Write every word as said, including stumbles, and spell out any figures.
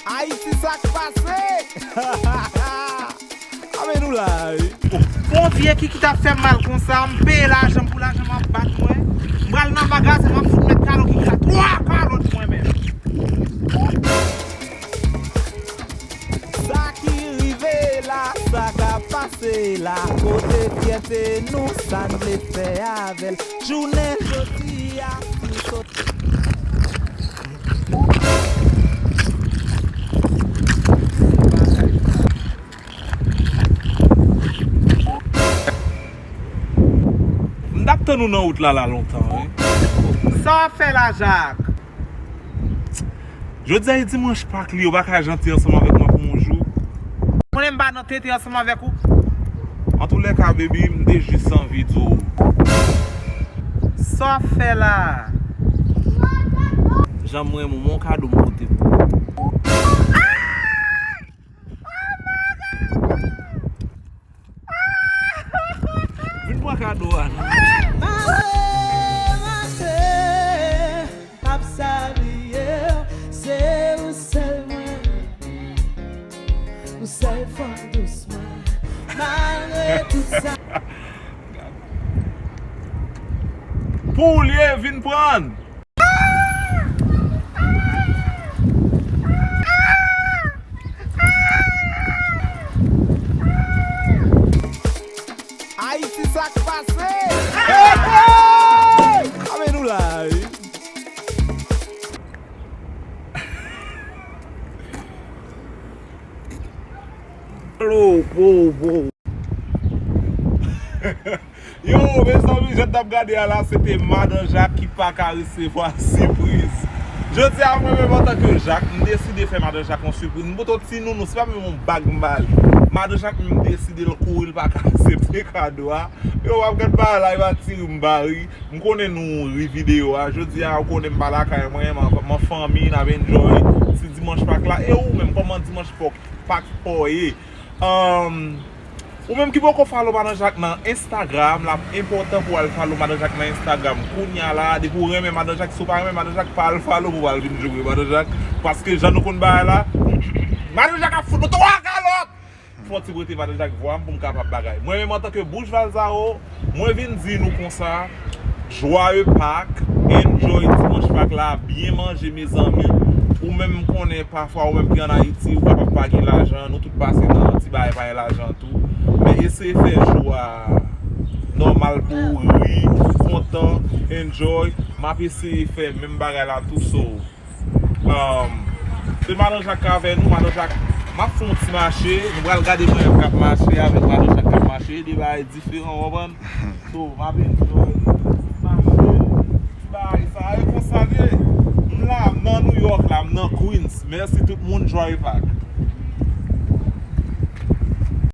Ayiti, sa k pase? Ame nou la wi. Bon, vye ki ki t ap fè m mal konsa, m peye lajan m pou lajan m ap bat mwen. M pral nan magazen, m ap fout met kalòt ki ki la twa kalòt mwen menm. Sa ki rive la, sa k ap pase la, kote fyète nou, sa n vle fè avè l. Jounen jodi a, nou sot. M t ap tann ou nan wout la, la lontan, wi. Sa w ap fè la, Jak? Jodi a e dimanch Pak li, ou pa ka janti ansanm avèk mwen pou yon jou? Konnen m pa nan tete ansanm avèk ou. Antoulèka, baby, m te jis anvi di w. Sa w ap fè la? Jan m renmen w, men yon kado m pote pou ou. Vin pran kado a. Mare, mare, m ap sabliye w, se ou sèl mwen, ou sèl fanm dous mwen, malgre tout sa. Pou w li ye, vin pran. Ayiti, sa k pase? Hey! Ame nou la wi. Bro, bro, bro. Yo, mezanmi, jan n t ap gade a la, se te Madan Jak ki pa ka resevwa sipriz. Jodi a, mwen menm, antanke Jak, m deside fè Madan Jak yon sipriz. M pote yon ti nounou, se pa menm yon bag m ba li. Madan Jak menm deside l kouri, l pa ka aksepte kado a. Yo, w ap gad bagay la, e pa ti ri m pa ri. M konnen nou ri videyo a. Jodi a, ou konnen m pa lakay mwen, m an, m an fanmi, n ap enjoy ti dimanch Pak la. E ou menm, kòman dimanch Pak, Pak pa w ye? Ahn, ou menm ki poko follow Madan Jak nan Instagram, l ap enpòtan pou w al follow Madan Jak nan Instagram kounye a la. Depi w renmen Madan Jak, si w pa renmen Madan Jak, pa al follow pou w al vin joure Madan Jak. Paske jan nou konn bagay la, Madan Jak ap fout nou twa kalòt! Fò ti prete Madan Jak vwa m pou m kapab bagay. Mwen menm antanke Bouch Valzaro, mwen vin di nou konsa, Joyeux Pak, enjoy dimanch Pak la, byen manje mezanmi. Ou menm m konnen pafwa ou menm ki ann Ayiti, ou kapab pa gen lajan, nou tout pase nan ti bagay pa gen lajan tou. Men eseye fè jou a nòmal pou ou ri, kontan, enjoy. M ap eseye fè menm bagay la tou, so, um, se Madan Jak k avè nou, Madan Jak. M ap fè yon ti mache, nou pral gade mwen menm k ap mache avèk Madan Jak k ap mache, de bagay diferan, w konprann? So, m ap enjoy, mache, ti bagay sa, e konsa l ye. M la, m nan New York la, m nan Queens. Mèsi tout moun, Joyeux Pak.